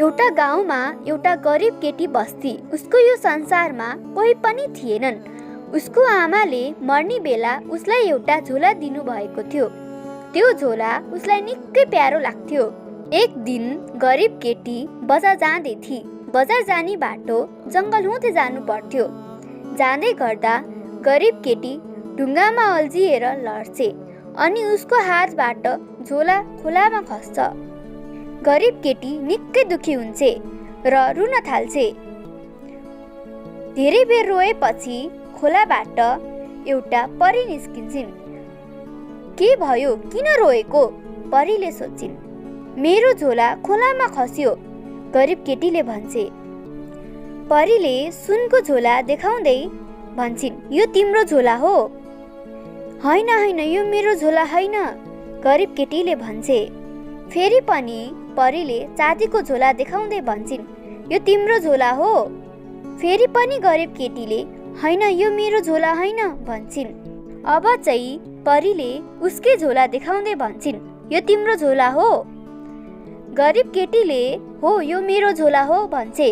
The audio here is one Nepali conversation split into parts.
एउटा गाउँमा एउटा गरिब केटी बस्ती। उसको यो संसारमा कोही पनि थिएनन्। उसको आमाले मर्ने बेला उसलाई एउटा झोला दिनुभएको थियो। त्यो झोला उसलाई निकै प्यारो लाग्थ्यो। एक दिन गरिब केटी बजार जाँदै थिए। बजार जाने बाटो जङ्गल हुँदै जानु पर्थ्यो। जाँदै गर्दा गरिब केटी ढुङ्गामा अल्झिएर लड्छे अनि उसको हातबाट झोला खोलामा खस्छ। गरिब केटी निकै दुखी हुन्छे र रुन थाल्छे। धेरै बेर रोएपछि खोलाबाट एउटा परी निस्किन्छन्। के भयो, किन रोएको? परीले सोचिन्। मेरो झोला खोलामा खस्यो, गरिब केटीले भन्छे। परीले सुनको झोला देखाउँदै भन्छन्, यो तिम्रो झोला हो। होइन होइन, यो मेरो झोला होइन, गरिब केटीले भन्छे। फेरि पनि परीले चाँदीको झोला देखाउँदै भन्छन्, यो तिम्रो झोला हो। फेरि पनि गरिब केटीले होइन, यो मेरो झोला होइन भन्छन्। अब चाहिँ परीले उसकै झोला देखाउँदै भन्छन्, यो तिम्रो झोला हो। गरिब केटीले हो, यो मेरो झोला हो भन्छे।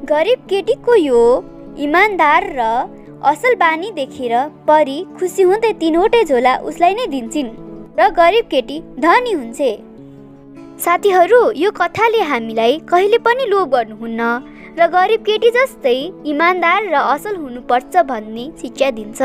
गरिब केटीको यो इमानदार र असल बानी देखेर परी खुसी हुँदै तीनवटै झोला उसलाई नै दिन्छन् र गरिब केटी धनी हुन्छे। साथीहरू, यो कथाले हामीलाई कहिले पनि लोभ गर्नुहुन्न र गरिब केटी जस्तै इमानदार र असल हुनुपर्छ भन्ने शिक्षा दिन्छ।